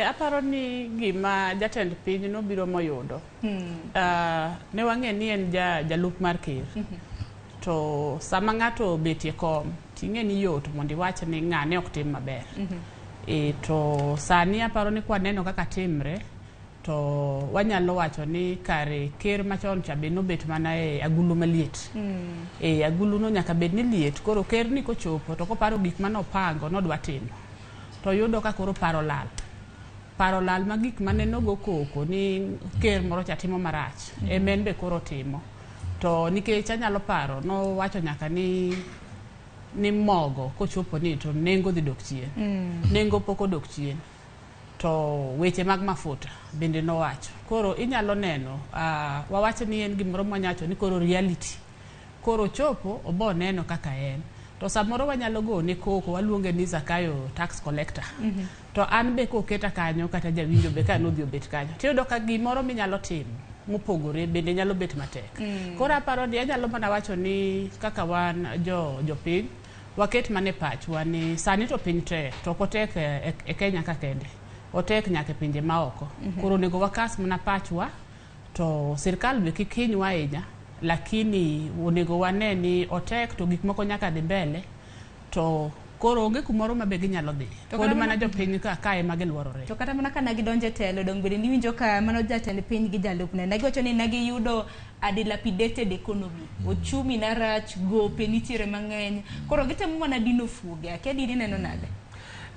Aparo ni gima jatend piny nobiro moyudo ne wang'e ni en jalup mar ker. To sama ng'ato obetie kom, ting'e ni yot mondo iwach ni ng'ane ok tim maber. To sani aparo ni kwaneno kaka timre, to wanyalo wacho ni kare ker machon cha be nobet mana e agulu maliet. Agulu no nyaka bed ni liet, koro ker ni kochopo to koparo gik manopango nodwa timo, to yudo ka koro paro lal. Paro lal ma gik mane nogo koko ni ker moro cha timo marach, ema en be koro timo. To nikech anyalo paro, nowacho nyaka ni mogo kochopo ni to nengo dhi dok chien. Nengo pok odok chien. To weche mag mafuta bende nowacho. Koro inyalo neno, wawach ni en gimoro mwanyawacho ni koro reality. Koro chopo obo neno kaka en. To samoro wanyalo gone koko, waluonge ni Zakayo tax collector. To an be koketa kanyo kata jawinjo be ka nodhi obet kanyo, tiyudo ka gimoro minyalo timo mopogore bende nyalo bet matek. Koro aparo ni anyalo mana wacho ni kaka wan jo jopiny, waket mana e pachwa ni sani to piny tek, to ok otek e Kenya ka kende, otek nyaka e pinje maoko. Koro onego wakas mana pachwa, to sirkal be kik hinywa ahinya, lakini onego wane ni otek to gik moko nyaka dhi mbele, to koro onge kumoro ma be ginyalo dhi. To Pod kata mana jopiny ka ema giluorore. To kata mana ka nagidonjo e telo, dong bende niwinjo ka mano jatend piny gi jalupne negiwacho ni negiyudo a dilapidated economy, ochumi narach, gope nitiere mang'eny, koro gitemo mana dino fuoge. Akia dini neno nade?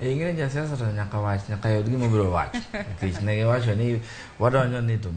Ing'e jasiasa to nyaka wach, nyaka yud gima obiro wacho. Nikech ne giwacho ni wadonjo ni to